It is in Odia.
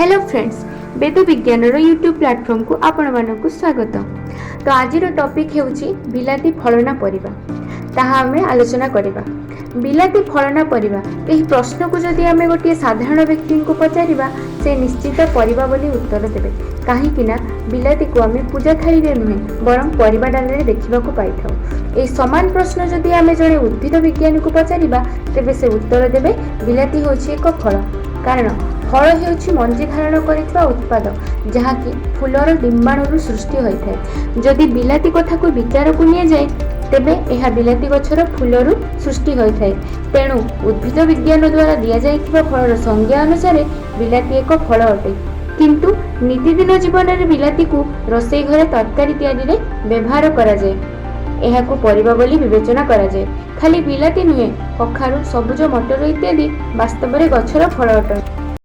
ହ୍ୟାଲୋ ଫ୍ରେଣ୍ଡସ୍, ବେଦ ବିଜ୍ଞାନର ୟୁଟ୍ୟୁବ୍ ପ୍ଲାଟଫର୍ମକୁ ଆପଣମାନଙ୍କୁ ସ୍ୱାଗତ। ତ ଆଜିର ଟପିକ୍ ହେଉଛି ବିଲାତି ଫଳ ନା ପରିବା, ତାହା ଆମେ ଆଲୋଚନା କରିବା। ବିଲାତି ଫଳ ନା ପରିବା, ଏହି ପ୍ରଶ୍ନକୁ ଯଦି ଆମେ ଗୋଟିଏ ସାଧାରଣ ବ୍ୟକ୍ତିଙ୍କୁ ପଚାରିବା, ସେ ନିଶ୍ଚିତ ପରିବା ବୋଲି ଉତ୍ତର ଦେବେ। କାହିଁକି ନା ବିଲାତିକୁ ଆମେ ପୂଜା ଥାଳିରେ ନୁହେଁ, ବରଂ ପରିବା ଡାଲାରେ ଦେଖିବାକୁ ପାଇଥାଉ। ଏହି ସମାନ ପ୍ରଶ୍ନ ଯଦି ଆମେ ଜଣେ ଉଦ୍ଭିଦ ବିଜ୍ଞାନୀକୁ ପଚାରିବା, ତେବେ ସେ ଉତ୍ତର ଦେବେ ବିଲାତି ହେଉଛି ଏକ ଫଳ। କାରଣ ଫଳ ହେଉଛି ମଞ୍ଜି ଧାରଣ କରିଥିବା ଉତ୍ପାଦ, ଯାହାକି ଫୁଲର ଡିମ୍ବାଣୁରୁ ସୃଷ୍ଟି ହୋଇଥାଏ। ଯଦି ବିଲାତି କଥାକୁ ବିଚାରକୁ ନିଆଯାଏ, ତେବେ ଏହା ବିଲାତି ଗଛର ଫୁଲରୁ ସୃଷ୍ଟି ହୋଇଥାଏ। ତେଣୁ ଉଦ୍ଭିଦ ବିଜ୍ଞାନ ଦ୍ୱାରା ଦିଆଯାଇଥିବା ଫଳର ସଂଜ୍ଞା ଅନୁସାରେ ବିଲାତି ଏକ ଫଳ ଅଟେ। କିନ୍ତୁ ନିତିଦିନ ଜୀବନରେ ବିଲାତିକୁ ରୋଷେଇ ଘରେ ତରକାରୀ ତିଆରିରେ ବ୍ୟବହାର କରାଯାଏ। ଏହାକୁ ପରିବା ବୋଲି ବିବେଚନା କରାଯାଏ। ଖାଲି ବିଲାତି ନୁହେଁ, କଖାରୁ, ସବୁଜ ମଟର ଇତ୍ୟାଦି ବାସ୍ତବରେ ଗଛର ଫଳ ଅଟନ୍ତି।